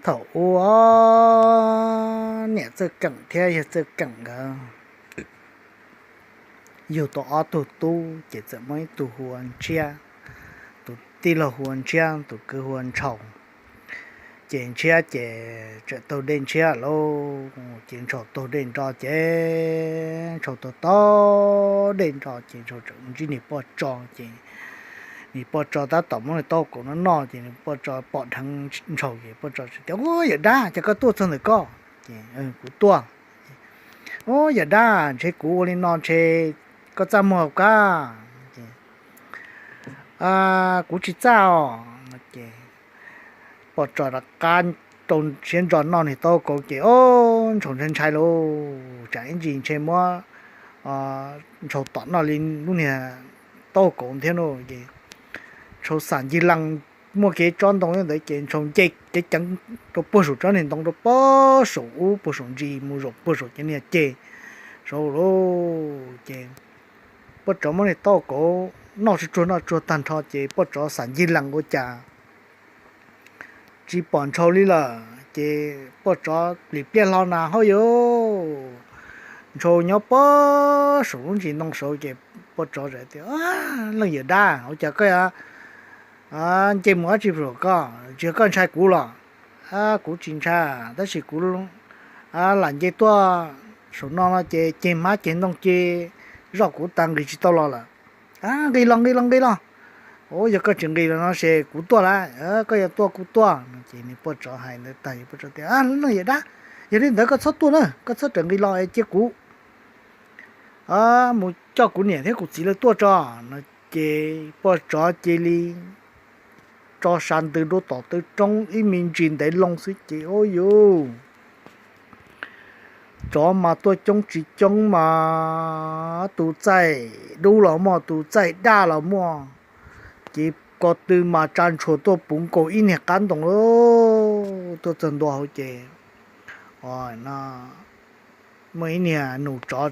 Thaum ub niam Txawj Keem thiab yawg Txawj Keem nkawd yug tau ob tug tub ces txawm muaj ib tug hu ua Ntshiab, tus tij laug hu ua Ntshiab, tus kwv hu ua Ntshaus. Ces Ntshiab ces tseem taug dej Ntshiab lauj, ces Ntshaus taug dej nroj ces Ntshaus taug taug dej nroj ces Ntshaus tseem ntsib niag poj tso ces niag poj tso tab tom muab niag taub hau kauv no noj ces niag poj tso pom dheev Ntshaus ces poj tso tias, Ub, yawm dab, cas koj tuaj txog ntawm koj? Ces, Kuv tuaj. Ub, yawm dab, ntshe kuv ua li no ntshe koj txaj muag kab. Kuv tsis txaj os. Ces poj tso rov qab rau siab ntso noj niag taub hau kauv ces, o, Ntshaus ntshai ntshai lauj, tsam ib ntsis ntshe muab Ntshaus tom noj li lub niag taub hau kauv thiab no ces Ntshaus xam ncig lees muaj kev tsob ntoo ntawd ces Ntshaus nce ceev ceev rau puag saum tsob niag ntoo rau puag saum ub puag saum ntsis mus zaum puag saum cov niag ceg saud lauj. Ces poj tso muab niag taub hau kauv noj tsuag tsuag noj tsuag tag nrho ces poj tso xam ncig lees ua cas tsis pom Ntshaus li lawm ces poj tso plim pliaj hlo na hauj yus, Ntshaus nyob puag saum lub ntsis ntoo saud ces poj tso tias, Leej yawm dab, ua cas koj nce mus dab tsi saum koj, tsis yog koj ntshai kuv los? Kuv tsis ntshai, tab sis kuv lam nce tuaj saum no no ces ceg hmab ceg ntoo ces zoj kuv tas nqis tsis tau los lawm. Nqis los nqis los nqis los. Yog koj tsis nqis los no ces kuv tuaj lawm, koj yuav tuaj kuv tuaj no. Ces niag poj tso hais ntawd tag poj tso tias, Leej yawm dab, yog li ntawd koj txhob tuaj na, koj txhob rawm nqis los es cia kuv mus coj kuv niam thiab kuv txiv lawv tuaj tso no. Ces poj tso cia li tso sa ntws dua tom tw roob ib me ntsis ntev loo xwb ces ua yus tsov mas tuaj coob tsis coob mas tus txaij dub los muaj, tus txaij daj los muaj, ces ko tw mas tsa ntshua tuaj puv nkaus ib niag qab ntoo lawm. Tuaj txog ntua hauv ces muaj ib niag nus tsov,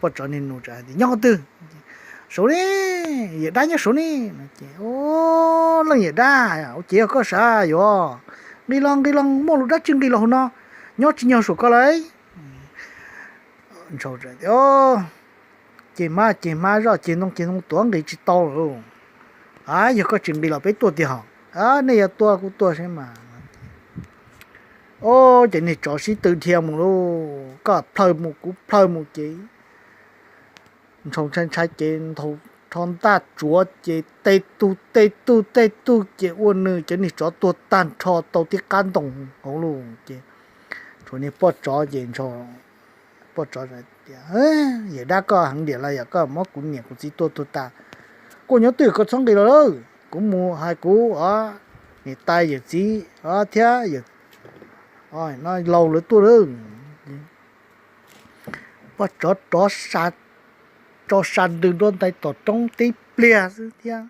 poj tsov niag nus tsov hais tias, Nyob qhov twg? Saud ne, yawm dab nyob saud ne. Ces, Leej yawm dab, ua cas yog koj sav yuav? Nqis los nqis los, muaj lus dab tsi nqis los hauv no, nyob tsis nyog saum koj lauj. Ceg hmab ceg hmab, zoj ceg ntoo ceg ntoo tuav nqis tsis tau lawm. A, yog koj tsis nqis los peb tuaj tiag hos. Nej yuav tuaj kuj tuaj seb mas. Ces niag tsov sib tw dhia mus lauj, koj plhaw mus kuv plhaw mus ces Ntshaus ntshai ntshai ces nthos rho ntaj tsuav ces tej tug tej tug tej tug ces ua nws cov niag tsov tuag tag nrho tau tib qab ntoo hauv lauj. Ces tshuav niag poj tsov ces poj tsov tias, Yawm dab, koj heev diam los yog koj muab kuv niam kuv txiv tua tuag tas, koj nyob twg koj txhob nqis los lawm, kuv mus hais kuv niam tais yawm txiv thiab laus lawv tuaj lawm. Poj tsov rov tso sa ntws nruab ntais tom roob tib pliag xwb thiab,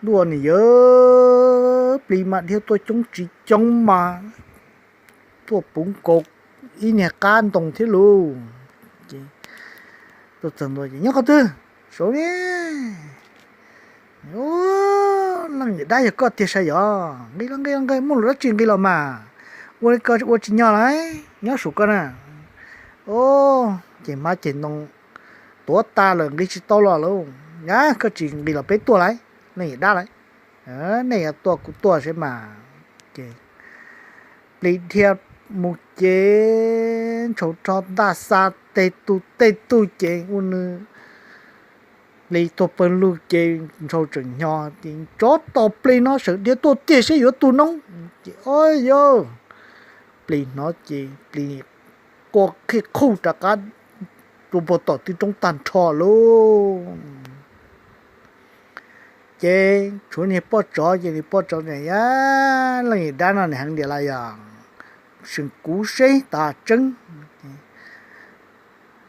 ntuj, nws yawg, plis mas dhia tuaj coob tsis coob mas tuaj puv nkaus ib niag qab ntoo thiab lauj. Ces tuaj txog ntua ces, Nyob qhov twg? Saud ne. Leej yawm dab, yog koj tiag sav yog? Nqis los nqis los nqis, muaj lus dab tsi nqis los mas, ua li ko ua tsis nyog lauj, nyob saum koj na. Ces hmab ceg ntoo tuav tas lawm nqis tsis tau los lauj. A, koj tsis nqis los peb tuaj lauj, leej yawm dab lauj. Nej yuav tuaj kuj tuaj seb mas. Ces plis dhia mus ces Ntshaus rho ntaj xa tej tug tej tug ces ua nws plis tuag pawg lug ces Ntshaus tseem nyo ces, Tsov tom plis no sawv dhia tuaj tiag seb yuav tu noob. Ces, o yog, plis hnov ces plis quaj qhij qhuj rov qab rau puag tom tw roob tag nrho lauj. Ces tshuav niag poj tsov ces niag poj tsov tias, Yab, leej yawm dab no nws heev diam los yog? Seem kuv seb tas tseeb.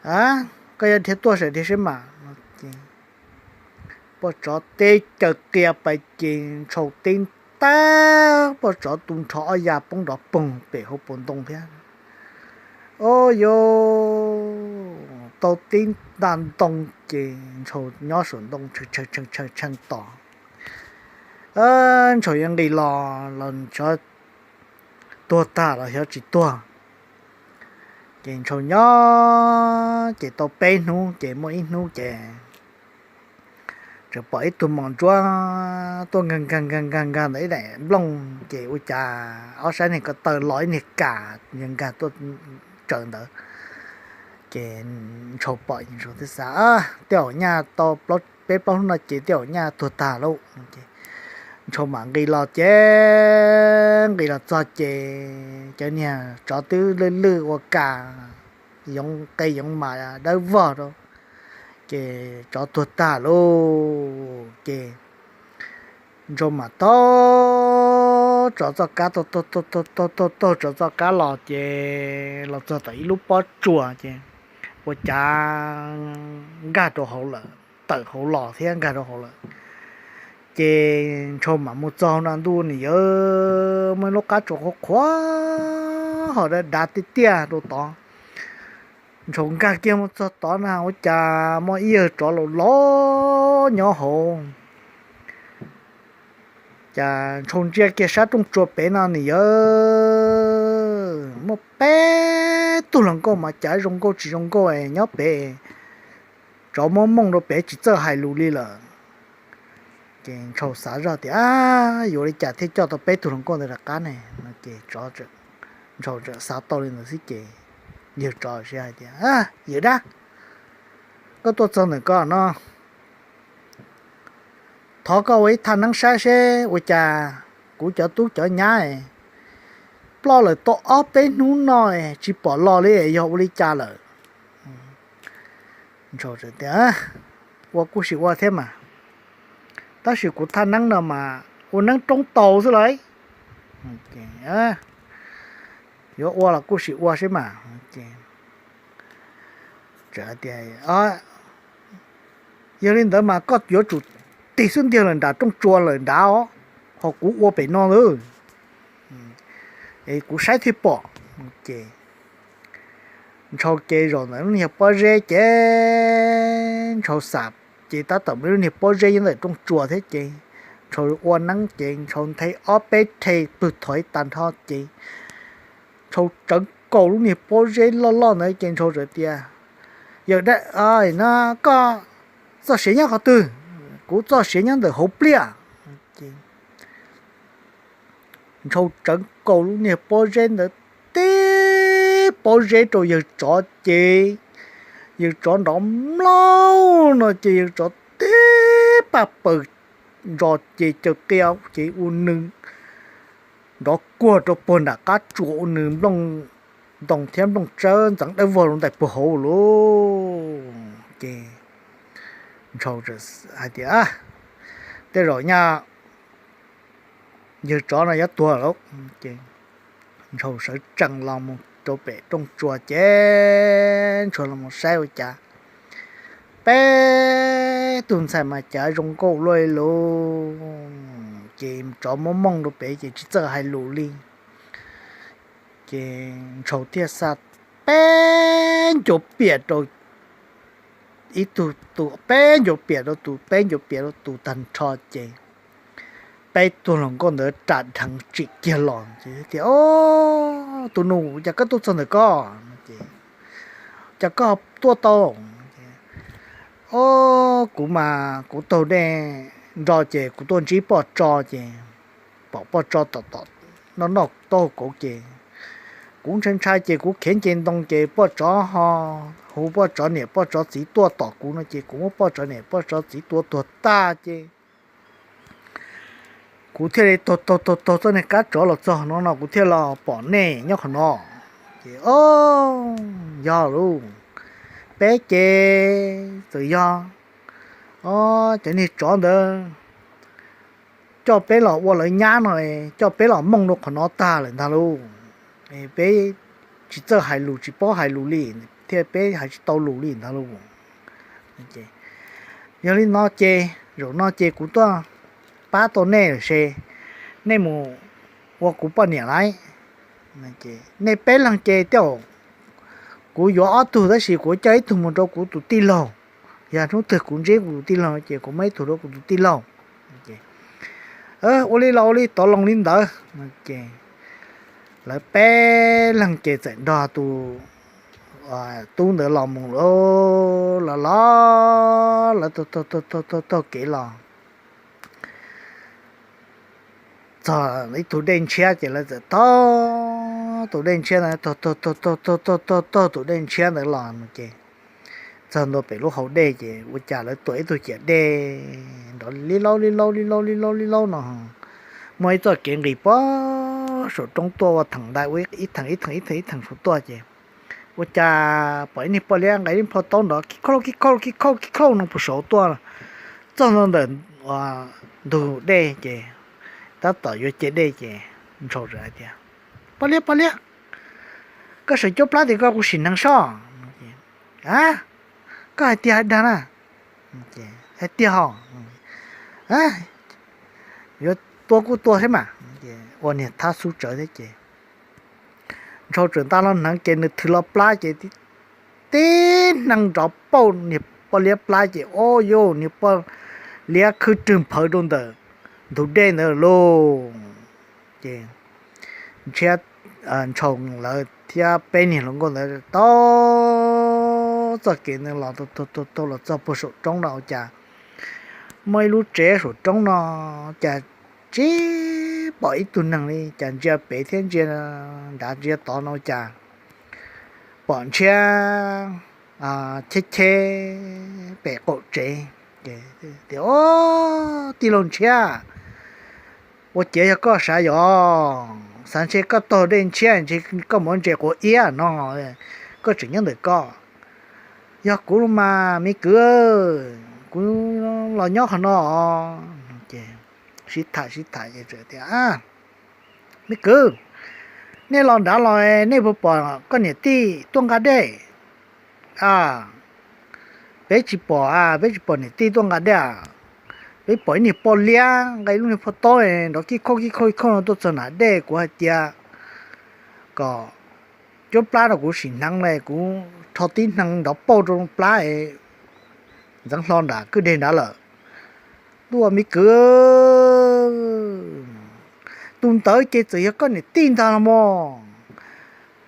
A, koj yuav dhia tuaj sawv dhia seb mas. Poj tsov teb caws qia pais ces Ntshaus teb ntag, poj tsov tu nrho ob ya poob nrov poog pem hauv paus ntoo thiab. O yog, tau tib nta ntoo ces Ntshaus nyob saum ntoo tshee tshee tshee tos. Ntshaus yuav nqis los los Ntshaus tuag tag los xyov tsis tuag. Ces Ntshaus nyob ces tau peb hnub ces muaj ib hnub ces tseem pom ib tug mos ntsuab tuaj nkag nkag nkag nkag nkag ntawm ib daim nplooj ces ua cas ob sab niag ko taw los ib niag kas nkag nkag tuaj tsawv ntawd. Ces Ntshaus pom Ntshaus thiaj xav, tej zaum nyaj tau peb plaub hnub no ces tej zaum nyaj tuag tag lauj. Ntshaus mam nqis los ces nqis los txog ces cov niag tsov twb lwj lwj ua kas yoov qe yoov mas dawb vog rau, ces tsov tuag tag lauj. Ces Ntshaus mam taug tsov txoj kab, taug taug taug taug tsov txoj kab los ces los txog tom ib lub pob tsuas ces ua cas nkag rau hauv lawm, tawm hauv los thiab nkag rau hauv lawm. Ces Ntshaus mam mus txog hauv no ntuj, nws yog muaj ib lub qab tsuas qhuav qhuav ho dav dav tiaj tiaj rau tod. Ntshaus nkag kiag mus txog tod na ua cas muaj ib yawg tsov laus laus nyob hauv. Cas Ntshaus ntsia kiag sab rooj tsua pem no nws yog muaj peb tug hluas nkauj mas cas zoo nkauj tsis zoo nkauj nyob pem, tsov muab mooj rau pem tsis txawj hais lus li lawm. Ces Ntshaus xav zoj tias, yuav ua li cas thiaj coj tau peb tug hluas nkauj ntawd rov qab ne? Ces Ntshaus txawm xav tau li ntawd xwb ces yawg tsov sib hais tias, yawm dab, koj tuaj txog ntawm ko no, thov koj ua ib thaj neeb saib seb ua cas kuv cov tub cov nyab ploj lawm tau ob peb hnub no tsis pom los li, yog ua li cas lawm? Ntshaus tias, ua kuj sim ua thiab mas, tab sis kuv thaj neeb no mas ua neeb roob taus xwb lauj. Yuav ua los kuj sim ua seb mas. Yog li ntawd mas koj yuav tsum tig xub ntiag lawm nram rooj tsua lawm nrad os, ho kuv ua pem no lawm, kuv saib thiaj pom. Ces Ntshaus ces zaum ntawm lub niag pob zeb ces Ntshaus xam ces tab tom muaj lub niag pob zeb nyob ntawm rooj tsua thiab ces Ntshaus ua neeb ces Ntshaus nthe ob peb rhe pwg thov ib tag nrho ces Ntshaus tsawv kaus lub niag pob zeb loj loj ntawd ces Ntshaus txawm tias, yawm dab, no koj txoj siav nyob qhov twg? Kuv txoj siav nyob ntawm hauv pliaj. Ntshaus tsawv kaus lub niag pob zeb ntawd tib pob zeb rau yawg tsov ces yawg tsov nrov mlaug no ces yawg tsov tib paj paws ntsos ces caws qia ces ua nws nrov kuag rau puag nram qab tsua ua nws nplooj ntoo thiab nplooj tsawb ntxeev dawb vog rau ntais puag hauv lauj. Ces Ntshaus hais tias, tej zaum nyaj yawg tsov no yuav tuag lauj. Ces Ntshaus sawv tsees los mus rau pem rooj tsua ces Ntshaus los mus saib ua cas peb tug ntxhais mas cas zoo nkauj luaj li lauj. Ces tsov muab mooj rau pem ces tsis txawj hais lus li. Ces Ntshaus thiaj xa peb ncuav piam rau ib tug, tus peb ncuav piam rau tus, peb ncuav piam rau tus tag nrho ces peb tug hluas nkauj ntawd ram dheev tsim kiag los tias, o, tus nus, cas koj tuaj txog ntawm ko? Cas koj tuaj tau? O, kuv mas kuv taug dej nro ces kuv tuaj ntsib poj tso ces pom poj tso tom tom noj noj taub hau kauv ces kuv ntshai ntshai ces kuv khiav nce ntoo ces poj tso ho hu poj tso niam poj tso txiv tuaj tom kuv no ces kuv muab poj tso niam poj tso txiv tua tuag tag ces kuv thiaj li taug taug taug taug txoj niag kab tsov los txog no no kuv thiaj los pom nej nyob qhov no. Ces, o, yog lauj, peb ces txawm yog, o, cov niag tsov ntawd coj peb los ua lawv nyab no, coj peb los mooj rau qhov no tag lawm ntag lauj. Peb tsis txawj hais lus tsis paub hais lus li, thiaj peb hais tsis tau lus li ntag lauj. Yog li no ces zaum no ces kuv tuaj pab tau nej lawm se nej mus ua kuv poj niam lauj. Nej peb leeg ces tej zaum kuv yuav ob tug tab sis kuv coj ib tug mus rau kuv tus tij laug. Yog hnub twg kuv ntsib kuv tus tij laug ces kuv muab ib tug rau kuv tus tij laug. Ua li los ua li, tov loo li ntawd. Ces Lawv peb leeg ces txawm nrog tus tub ntawd los mus lauj. Los los lawv taug taug kev los txog ib tug dej ntshiab ces lawv txawm taug tus dej ntshiab ntawd, taug taug taug taug taug taug tus dej ntshiab ntawd los ces txog ntua pem lub hau dej ces ua cas lawv tuam ib tug ciam dej nrov li laub li laub li laub li laub li laub no. Muaj ib txoj kev nqis puag saum roob tuaj ua theem ntais ua ib theem ib theem ib theem ib theem saum tuaj ces ua cas pom ib niag poj liab nqa ib phau taub nrov kib khauj kib khauj kib khauj kib khauj no puag saud tuaj txog ntua ntawm ntug dej ces tab tom yuav ciam dej ces Ntshaus hais tias, Poj liab, poj liab, koj sawv cuab plab tias koj kuv sim neeg soj. A, koj hais tiag hais dag na? Hais tiag hos. Yuav tua kuj tua thiab mas. Ua niag thab xub tsawv thiab ces Ntshaus tseem nta los hneev ces nws thws los plab ces tib hneev nrov pauj niag poj liab plab ces o yus niag poj liab khwb rwg nphawv rau ntawm ntug dej ntawd lauj. Ces Ntshaus lawv thiab peb niag hluas nkauj ntawd taug txoj kev ntawd los taug taug los txog puag saum roob no ua cas muaj ib lub tsev saum roob no cas tsis pom ib tug neeg li, cas ntsia pem thiab ntsia nrad ntsia tod no cas pom Ntshiab cheb cheb pem qaum tsev. Tias, Tij laug Ntshiab, ua ciav yog koj sav yog, xav ntshe koj taug dej ntshiab ntshe koj mus ntses quav iab no, koj tseem nyob ntawm koj. Yog kuv los mas me kwv, kuv los nyob qhov no. Sib tham sib tham tias, Me kwv, nej los nrad los nej puas pom koj niam tij tuaj nqa dej? Peb tsis pom, peb tsis pom niam tij tuaj nqa dej. Peb pom ib niag poj liab nqa ib lub niag phau taub nrov kib khauj kib khauj kib khauj no tuaj txog nram dej, kuv hais tias kom cuab plab rau kuv sim hneev, kuv rho tib hneev nrov pauj rau plab ntxeev hlo nram kwj deg nrad lawm. Tuaj me kwv, tus ntawd ces txawm yog koj niam tij ntag los mas.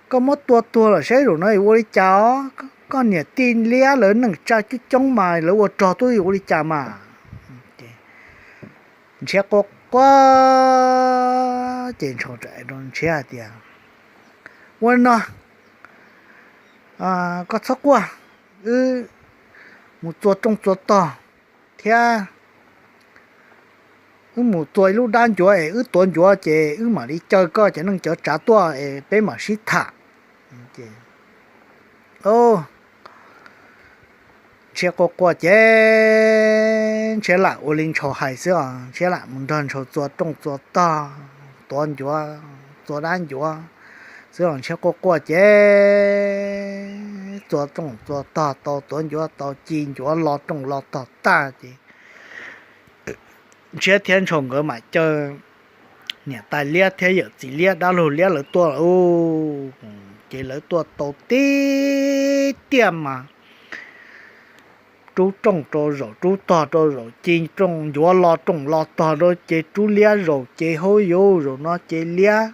Koj muab tua tuag lawm saib zaum no yuav ua li cas os? Koj niam tij liab lawv neej tsa coob coob mas lawv ua rog tuaj yuav ua li cas mas. Ntshiab quaj quaj ces Ntshaus rau Ntshiab hais tias, Ua li no, koj txhob quaj, wb mus txua rooj txua tog thiab wb mus txua ib lub dab ncuav es wb tuav ncuav ces wb mam li caw koj cov neej cov tsav tuaj es peb mam sib tham. Ntshiab quaj quaj ces Ntshiab lam ua li Ntshaus hais xwb os, Ntshiab lam mus nrog Ntshaus txua rooj txua tog, tuav ncuav, txua dab ncuav xwb os. Ntshiab quaj quaj ces txua rooj txua tog tau, tuav ncuav tau, ci ncuav lo rooj lo tog tag ces Ntshiab thiab Ntshaus nkawd mam caw niam tais liab thiab yawm txiv liab dab laug liab lawv tuaj lawm. Ces lawv tuaj tau tib tiaj mas rub rooj rau zaum, rub tog rau zaum, ci rooj ncuav lo rooj lo tog rau ces rub liab zaum ces hauv yus zaum no ces liab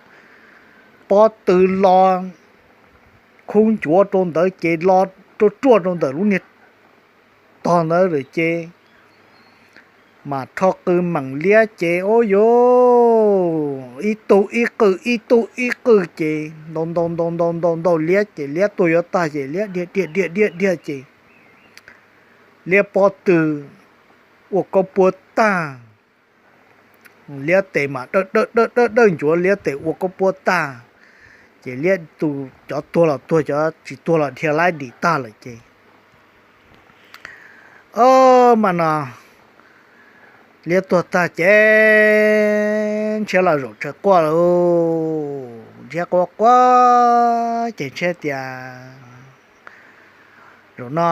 pob tw lo khub ncuav rau ntawd ces lo ruaj ruaj rau ntawm lub niag tog ntawd lawm ces mas rho qw meem liab ces ua yus ib tug ib qw ib tug ib qw ces ntaus ntaus ntaus ntaus ntaus ntaus liab ces liab tuag yuav tag ces liab dhia dhia dhia dhia dhia ces liab pob tw ua kaub puab tag, liab tes mas dawj dawj dawj dawj ncuav, liab tes ua kaub puab tag ces liab tus cov tuag los tuag, cov tsis tuag los dhia laib dim tag lawm ces o mas no liab tuag tag ces Ntshiab los zaum tsaws quaj lawm. Ntshiab quaj quaj ces Ntshiab tias, Zaum no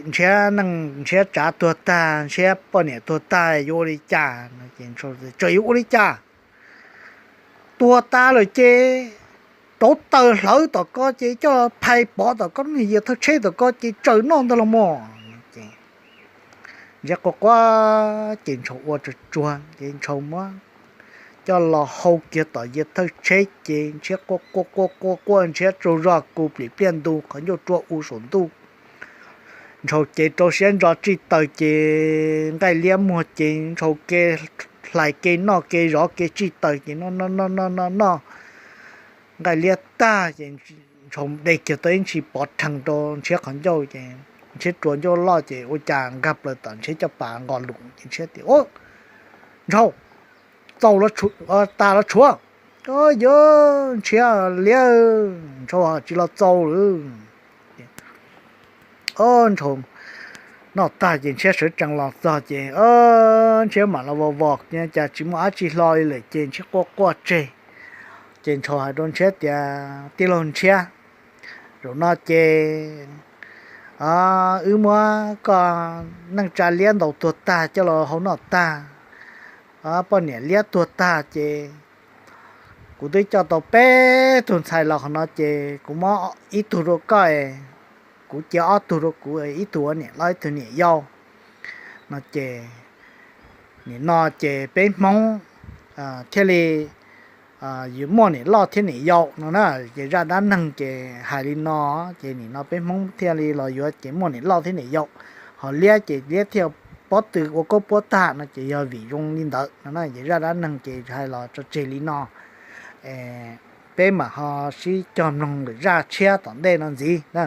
Ntshiab neej Ntshiab tsav tuag tag, Ntshiab poj niam tuag tag yuav ua li cas? Tseem yuav ua li cas? Tuag tas lawm ces rauv taws hlawv tom ko ces coj phais pov tom ko, lub niag yias thawj tsheb tom ko ces tsaws noj ntag los mas. Ntshiab quaj quaj ces Ntshaus ua tsuag tsuag ces Ntshaus muab coj los hau kiag tom yawg thawj tsheb ces Ntshiab quaj quaj quaj quaj quaj, Ntshiab tsaug zog kuv plim pliaj ntu, qhov ncauj rua u saum ntuj. Ntshaus ces rau siab ntso tsij taws ces nqaij liab muag ces Ntshaus ke hlais ke noj ke zov ke tsij taws ces noj noj noj noj noj noj nqaij liab tag ces Ntshaus de kiag tau ib ntsis pov rhees rau Ntshiab qhov ncauj ces Ntshiab rua ncauj loj ces ua cas nkag plaws tom Ntshiab caj pas nqos lus ces Ntshiab tias, Ntshaus, txaus tas los tshuav? Yog, Ntshiab liab, Ntshaus tsis los txaus lawm. Ntshaus noj tag ces Ntshiab sawv tsees los txog ces Ntshiab mam los vos vos cas tsis muaj dab tsi hlo li lawm ces Ntshiab quaj quaj tseg. Ces Ntshaus hais rau Ntshiab tias, Tij laug Ntshiab, zaum no ces wb muab koj neej tsa liab ntaus tuag tag coj los hau noj tag, poj niam liab tuag tag ces kuv twb coj tau peb tug ntxhais los qhov no ces kuv muab ib tug rau koj, kuv cia ob tug rau kuv, ib tug ua niam loj ib tug niam yau. No ces nim no ces peb Hmoob thiaj li yuav muaj niam loj thiab niam yau no na. Ces zaj dab neeg ces hais li no, ces nim no peb Hmoob thiaj li los yuav ces muaj niam loj thiab niam yau, ho liab ces liab thiaj pob tw ua koj puab tag no ces yog vim zoo li ntawd no na. Ces zaj dab neeg ces hais los tso tseg li no, peb mam ho sib cog mloog lwm zaj tshiab tom ntej no ntxiv na.